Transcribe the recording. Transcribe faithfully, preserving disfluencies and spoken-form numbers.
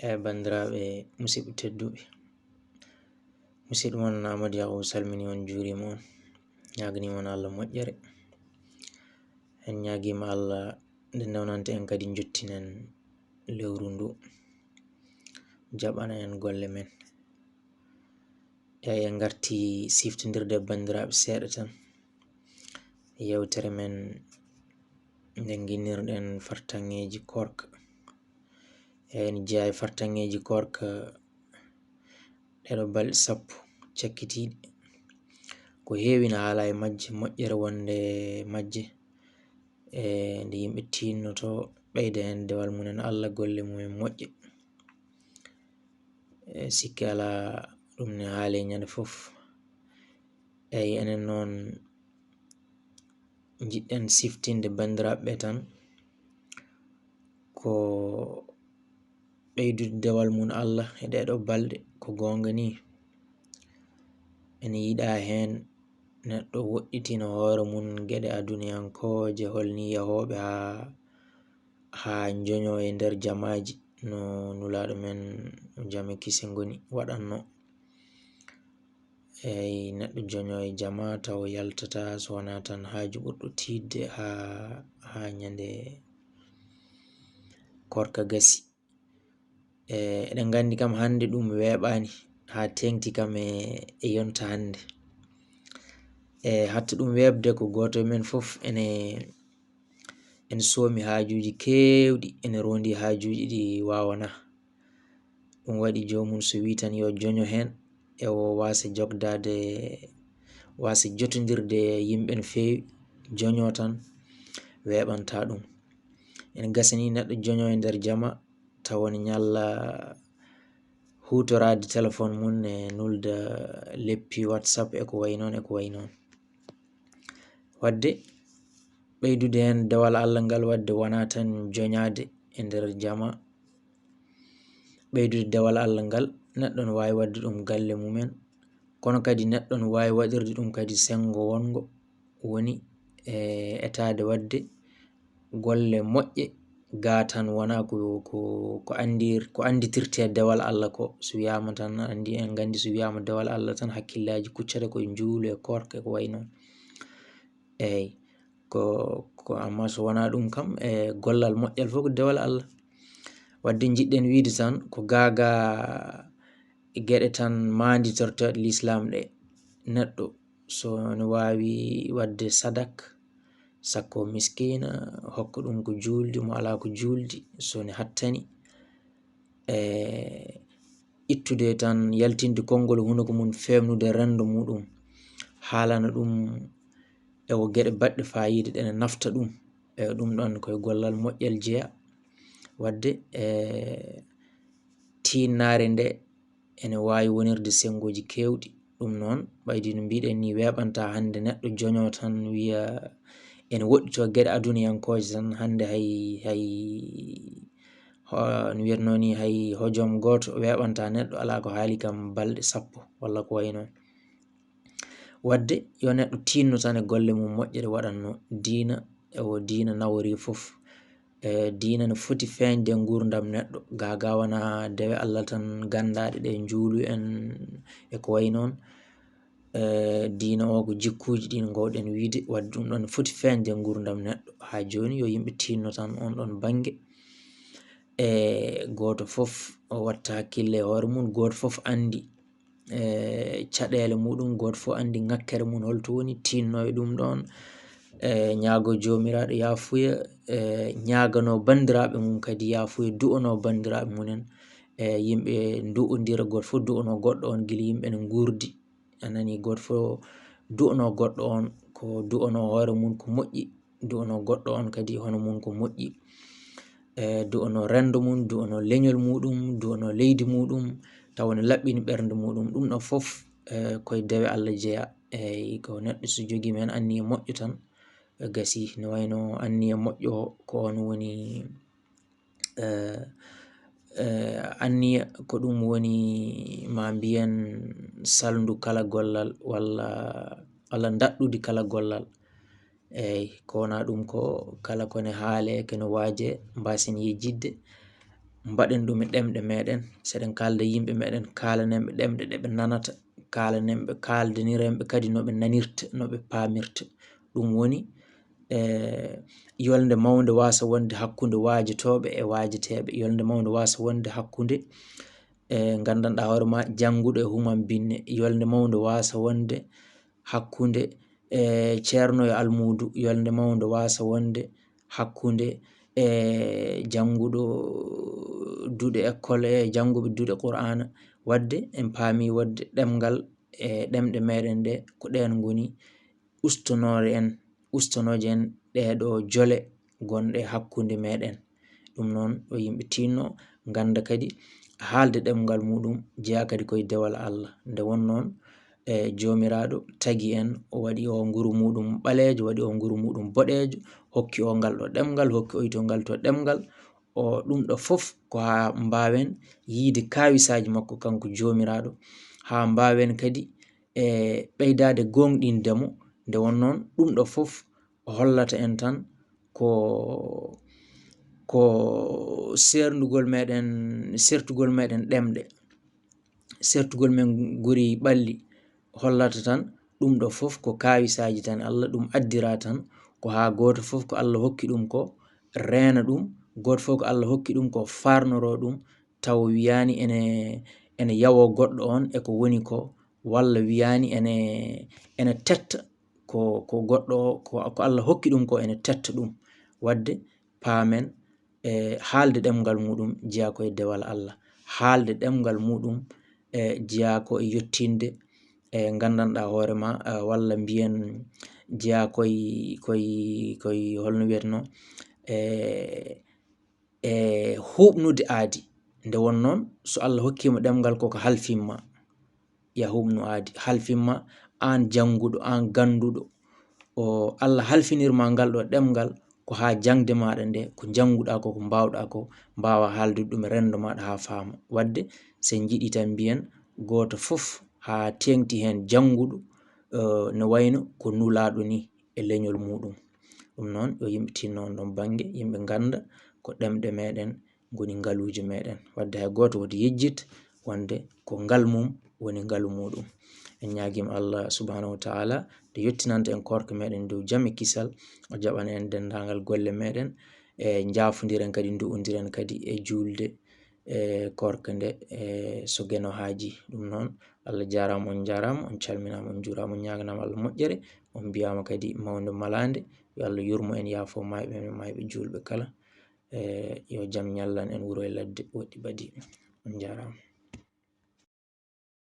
E banndiraaɓe musidɓe tedduɓe, musidɗo mon Amadou Yakubu salmini on, juurima on, ñaagani on Allah moƴƴere. En ñaagima Allah nde ndewnanta en kadi jottinen lewru ndu, jaɓana en golle men. Eyi, en ngarti siftondirde e banndiraaɓe seeɗa tan. Yewtere men nde ginnirɗen fartaŋŋeeji koorka. Eyi, en jeyaa e fartaŋŋeeji koorka ɗeɗo balɗe sappo cakkitiiɗe. Ko heewi na haala e majje, moƴƴere wonde majje. E nde yimɓe tiinnoto ɓeyda heen dewal mumen Allah, golle mumen moƴƴe. E sikki alaa, ɗum ne haali ñande fof. Eyi, enen noon njiɗɗen siftinde banndiraaɓe ɓe tan ko ɓeydude dewal mum Allah e ɗeɗo balɗe. Ko goonga ni, ene yiɗa heen neɗɗo woɗɗitina hoore mum geɗe aduniyankooje, holni yahooɓe haa, haa njoño e nder jamaaji, no Nulaaɗo men, no jam e kise ngoni, waɗanno. Eyi, neɗɗo joño e jama taw yaltata so wonaa tan haaju ɓurɗo tiiɗde haa, haa ñande koorka gasi. E, eɗen nganndi kam hannde ɗum weeɓaani haa teeŋti kam e, e yonta hannde. E, hatta ɗum weeɓde ko gooto e men fof ene, ene soomi haajuuji keewɗi, ene roondi haajuuji ɗi waawanaa. Ɗum waɗi joomum so wii tan yo joño heen, e o waasa jogdaade, waasa jotondirde e yimɓe no feewi, joño tan, weeɓanta ɗum. Ene gasa ni neɗɗo joño e nder jama, tawa ne ñalla huutoraade téléphone mum, ne nulda leppi WhatsApp e ko wayi noon, e ko wayi noon. Waɗde ɓeydude heen dewal Allah ngal, waɗde wonaa tan joñaade e nder jama. Ɓeydude dewal Allah ngal, neɗɗo no waawi waɗde ɗum galle mumen, kono kadi neɗɗo no waawi waɗirde ɗum kadi senngo wonngo woni e etaade waɗde golle moƴƴe, gaa tan wonaa ko, ko, ko anndir-, ko annditirte dewal Allah ko. So wiyaama tan, anndi, en nganndi so wiyaama dewal Allah tan, hakkillaaji kuccata koye njuulu e koorka e ko wayi noon. Eey, ko, ko, amma so wonaa ɗum kam, e gollal moƴƴal fof ko dewal Allah. Waɗde njiɗɗen wiide tan, ko gaa gaa geɗe tan maanditorteeɗe lislaam ɗe, neɗɗo so ne waawi waɗde sadak, sakko miskiina, hokka ɗum ko juuldi, mo alaa ko juuldi, so ne hattani, e ittude tan, yaltinde konngol hunuko mum, feewnude renndo muɗum, haalana ɗum e wo geɗe baɗɗe faayiida ɗe ne nafta ɗum. E ɗum ɗoon koye gollal moƴƴal jeya. Waɗde e tiinnaare nde ene waawi wonirde senngooji keewɗi. Ɗum noon, ɓaydi no mbiɗen ni, weeɓanta hannde neɗɗo joño tan wiya ene woɗɗitoo geɗe aduniyankooje tan. Hannde hay, hay, ho-, no wiyatnoo ni, hay hojom gooto weeɓanta neɗɗo, alaa ko haali kam balɗe sappo walla ko wayi noon. Waɗde yo neɗɗo tiinno tan e golle mum moƴƴe ɗe waɗatnoo. Diina, e o diina nawori fof. E, diina no foti feeñde e nguurndam neɗɗo. Gaa gaa wonaa dewe Allah tan ganndaaɗe ɗe, njuulu en e ko wayi noon. E, diina o ko jikkuuji ɗi no ngoowɗen wiide, waɗde ɗum ɗoon no foti feeñde e nguurndam neɗɗo. Haa jooni yo yimɓe tiinno tan oon ɗoon bannge. E, gooto fof o watta hakkille e hoore mum, gooto fof anndi e caɗeele muɗum, gooto fof anndi ŋakkere mum holto woni, tiinno e ɗum ɗoon, e ñaago Joomiraaɗo yaafuya, e ñaaganoo banndiraaɓe mum kadi yaafuya, du'anoo banndiraaɓe mumen, e yimɓe ndu'ondira, gooto fof du'anoo goɗɗo oon gila yimɓe ne nguurdi. A nanii, gooto fof du'anoo goɗɗo oon ko du'anoo hoore mum ko moƴƴi, du'anoo goɗɗo oon kadi hono mum ko moƴƴi. E, du'anoo renndo mum, du'anoo leñol muɗum, du'anoo leydi muɗum, tawa ne laɓɓini ɓernde muɗum. Ɗum ɗo fof, e, koye dewe Allah jeya. Eyi, ko neɗɗo so jogii heen anniya moƴƴo tan, e, gasi. No wayno anniya moƴƴo o, ko oon woni, e, e, anniya ko ɗum woni, ma mbiyen, salndu kala gollal walla, walla ndaɗɗudi kala gollal. Eyi, ko wonaa ɗum ko kala ko ne haalee, ko ne waajee, mbaasen yejjitde. mbaɗen ɗum e ɗemɗe meɗen, seɗen kaalda yimɓe meɗen, kaalanen ɓe ɗemɗe ɗe ɓe nanata, kaalanen ɓe, kaaldaniren ɓe kadi no ɓe nanirta, no ɓe paamirta. Ɗum woni, e, yolnde mawnde waasa wonde hakkunde waajotooɓe e waajeteeɓe, yolnde mawnde waasa wonde hakkunde, e, nganndanɗaa hoore ma jannguɗo e human binne, yolnde mawnde waasa wonde hakkunde, e, ceerno e almuudu, yolnde mawnde waasa wonde hakkunde, e, jannguɗo duɗe école e jannguɓe duɗe Qur'aana. Waɗde en paami waɗde ɗemngal e ɗemɗe meɗen ɗe ko ɗeen ngoni ustonoore en, ustonooje en ɗee ɗo jole gonɗe hakkunde meɗen. Ɗum noon, yo yimɓe tinno, ngannda kadi haalde ɗemngal muɗum jeyaa kadi koye dewal Allah. Nde won noon, e, Joomiraaɗo tagi en, o waɗi o nguru muɗum ɓaleejo, waɗi o nguru muɗum boɗeejo, hokki o ngal ɗo ɗemngal, hokki oyto ngal to ɗemngal. O, ɗum ɗo fof ko haa mbaawen yiide kaawisaaji makko kanko Joomiraaɗo, haa mbaawen kadi, e, ɓeydaade gooŋɗinde mo. Nde won noon, ɗum ɗo fof o hollata en tan ko, ko seerndugol meɗen, sertugol meɗen ɗemɗe, sertugol men guri ɓalli, hollata tan ɗum ɗo fof ko kaawisaaji tan Allah, ɗum addira tan ko haa gooto fof ko Allah hokki ɗum ko reena ɗum, gooto fof ko Allah hokki ɗum ko faarnoroo ɗum, taw wiyaani ene, ene yawoo goɗɗo on e ko woni ko, walla wiyaani ene, ene tetta ko, ko goɗɗo o, ko, ko Allah hokki ɗum ko ene tetta ɗum. Waɗde paamen, e, haalde ɗemngal muɗum jeyaa ko e dewal Allah. Haalde ɗemngal muɗum, e, jeyaa ko e yettinde, e, nganndanɗaa hoore ma, e, walla mbiyen jeyaa koye, koye, koye holno wiyeteno, e, e huuɓnude aadi. Nde won noon, so Allah hokkii ma ɗemngal, koko halfin ma, ya huuɓnu aadi. Halfin ma aan jannguɗo, aan gannduɗo. O, Allah halfinir ma ngal ɗo ɗemngal, ko haa jaŋde maaɗa nde, ko njannguɗaa ko, ko mbaawɗaa ko, mbaawa haaldude ɗum e renndo maaɗa haa faama. Waɗde, so en njiɗii tan mbiyen, gooto fof haa teeŋti heen jannguɗo, eh, no wayno ko nulaaɗo ni e leñol muɗum. Ɗum noon, yo yimɓe tinno on ɗon bannge, yimɓe ngannda ko ɗemɗe meɗen ngoni ngaluuji meɗen. Waɗde hay gooto woto yejjit wonde ko ngal mum woni ngalu muɗum. En ñaagiima Allah subhanahu wa ta'ala nde yottinanta en koorka meɗen dow jam e kisal, o jaɓana en denndaangal golle meɗen, e njaafondiren kadi, ndu'ondiren kadi e juulde, e koorka nde, e so Geno haaji. Ɗum noon, Allah jaaraama, on njaaraama, on calminaama, on njuuraama, on ñaaganaama Allah moƴƴere, on mbiyaama kadi mawnde malaande. Yo Allah yurmo en, yaafo maayɓe men, maayɓe juulɓe kala. E yo jam ñallan en wuro e ladde woɗɗi ɓadi. On njaaraama.